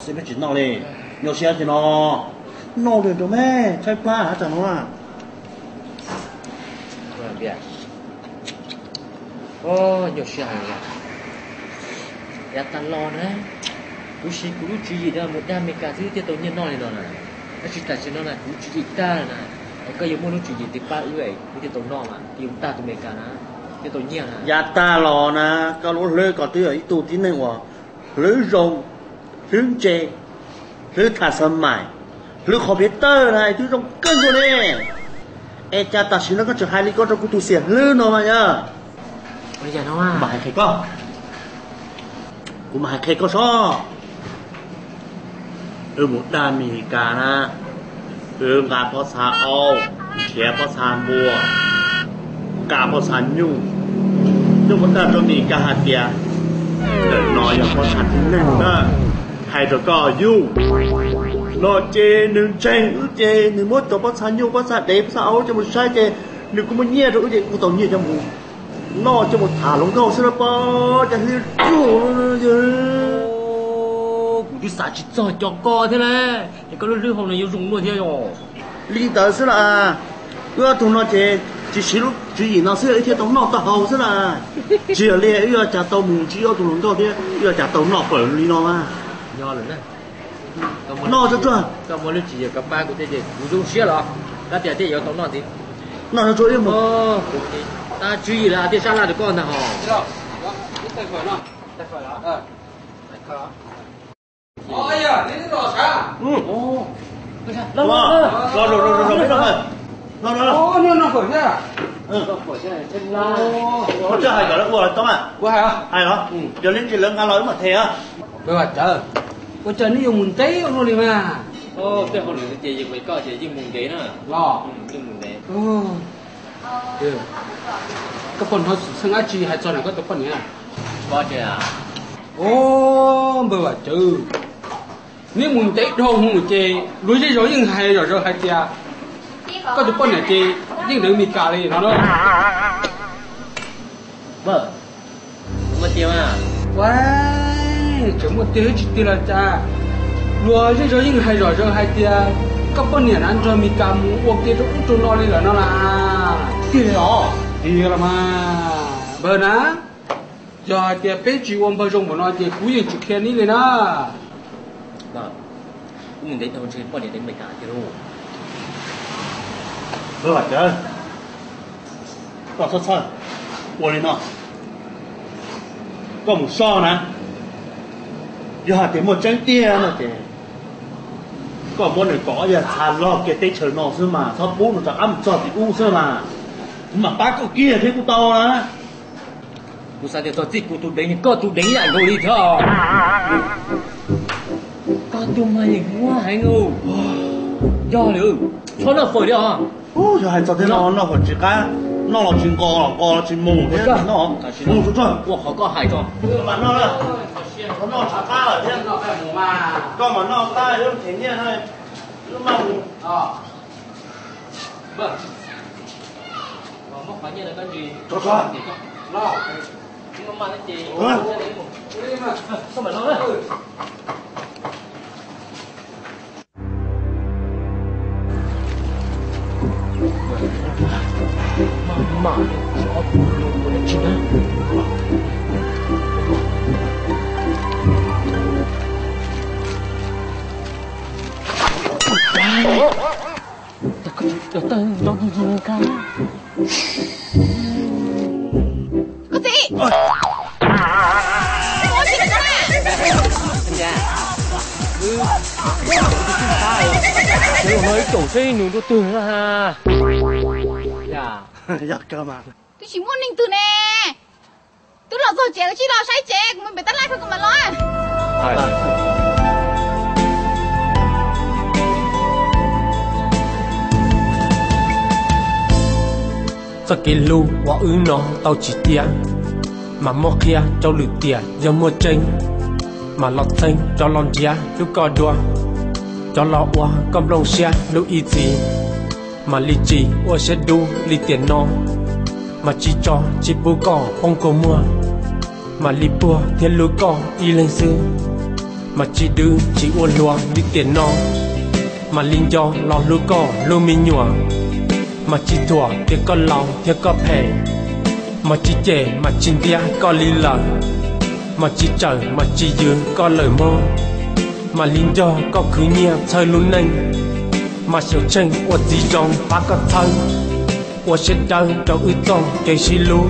Xwb peb tsis noj li, nyuaj siab tiag no. Noj li rau me, tshaib plab tsam no. Nyuaj siab heev. Yav tag los na, kuv siv kuv lub tswv yim no mus dab Amelikas xwb thiaj tau nyiaj noj li no na. Tab sis tam sim no na kuv tswv yim tag na, es koj yuav muaj lub tswv yim twg pab wb, wb thiaj tau noj mas, yuav tag tus Amelikas na, thiaj tau nyiaj na. Yav tag los na, koj lub hlwb ko twb yog ib tug tib neeg uas hlwb zoo, hlwb ntse, hlwb tham xav mais, hlwb qhov piav tawj na twb zoo kawg nkaus li. Es cas tam sim no koj tseem hais li ko rau kuv tus xiam hlwb no mas yog? Mas hais qhia koj, kuv mas hais qhia koj sob. Wb mus dab Amelikas na, wb nqa pob txha aub, nrhiav pob txha npua, nqa pob txha nyuj, nyuj mus dag rau Amelikas hais tias ntawm no yog pob txha tib neeg na. Hais rau koj yug no ces nws ntseeg wb ces nws muab cov pob txha nyuj pob txha dev pob txha aub coj mus saib ces nws kuj muaj nyiaj rau wb ces kuj tau nyiaj coj mus noj coj mus tham hluas nkauj xwb na pob, cas hlwb ruaj. Kuv twb xav tsis txog cov ko thiab na, es koj lub hlwb hau no yuav zoo luaj thiab os. Li ntawd xwb las, wb ob tug no ces tsis siv lub tswv yim no xwb wb thiaj tau noj tau haus xwb las. Tsis yog li wb yuav cas tau mus ntsib ob tug hluas nkauj thiab wb yuav cas tau noj fawm li no mas. Noj tsuag tsuag. Koj muaj lub tswv yim kab pab kuv thiab ces kuv zoo siab los kab tias thiaj yuav tau noj ntxiv. Noj tsuag tsuag wb mus. Kuv tab tswv yim lawm thiaj sab laj rau koj ntag hos. Los, los, los, los, los, los, los. Koj hais kom lawv ua los tau mas. Hais os, yog li ntsis lawv nqa los wb mam them os. Ua cas, ua cas neb yuav mus ntev ua luaj li mas? Tej hauj lwm ces yeej mus ntev na. Los, yeej mus ntev. Koj puas hnov xwm txheej dab tsi hais txog ntawm koj tus poj niam? Os, npawg Vam Cawv, neb mus ntev dhau hwv ces luag zej zos yeej hais zom zaws hais tias koj tus poj niam ces yeej deev Meskas li no na. Ua, tseem muaj tiag tsis tiag los cas, luag zej zos yeej hais zom zaws hais tias koj poj niam na nrog Meskas mus ua ke rau ub rau no li lawm no las. Tiag los? Tiag los mas npawg na. Yog hais tias peb tsis ua npawg zoo npaum no ces kuv yeej tsis qhia neb li na. Koj txhob txhawj ua li no, koj mus soj na, yog hais tias muaj tseeb tiag no ces koj muab nws kaum ob yag txha log kiag teb chaws no xwb mas txhob pub nws rov qab mus txog tim ub xwb mas, kuv mam pab koj kiag thiab kuj tau na. Kuv xav tias txog txij kuv tus deev koj tus deev ib yam nkaus li thiab. Koj tus mas yeej huab heev. Yog li, txhob noj fawm li os. Yog hais txog tej no noj fawm tsis qab, noj los tsis nqos, nqos los tsis mus thiab. Mus tsuag tsuag ua qhov koj hais tso. Mam noj, tsis qab lawm thiab. Koj mam noj qab, wb them nyiaj na, wb maj mus. Koj txiv, ib caum seb nws nrog twg na. Twb tsis muaj neeg twg ne. Twb los txog tsev, wb cia li los saib tsev, kuv mus npem tab laj koj mam los. Txoj kev hlub uas wb no tau tsis tiav, mas muab qhia rau lwm tiam yog muaj tseeb, mas los txheeb rov los nrhiav hlub koj dua, rov los ua koj nplooj siab hlub ib txhis, mam li tsis ua siab dub li tiam no, mas tsis tso tsis pub koj poob kua muag, mam li puag thiab hlub koj ib leeg xwb, Mas tsis dwb tsis ua luag li tiam no, mas li nco los hlub koj lub me nyuam. Mas tsis thuam tias koj laus thiab koj phem, mas tsis cem mas tsis ntiab koj li lawm, mas tsis tsawm mas tsis yws koj lawm mog. Mas li nco koj khwv nyiaj txhawb lub neej, mas xyaum tsheej ua txiv zoo pab koj txhawb, ua siab dawb rau wb txoj kev sib hlub,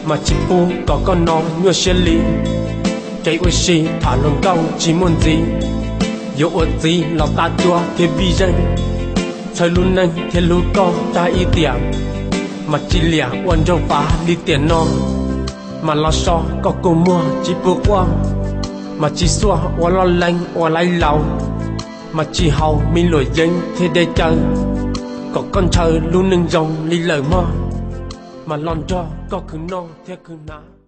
mas tsis pub kom koj no nyuaj siab li. Kev ua si tham hluas nkauj tsis muaj ntxiv, yuav ua txiv los tab cuab thiab vij zeej, txhawb lub neej thiab hlub koj tag ib tiam, mas tsis liam ua nraug fav li tiam no. Mas los so koj kua muag tsis pub quaj, mas tsis xuaj ua loj leeb ua laib laus, mas tsis haus me luam yeeb thiab dej cawv, kom koj ntshaw lub neej zoo li lawm mog. Mas los nrog koj khwv noj thiab khwv hnav.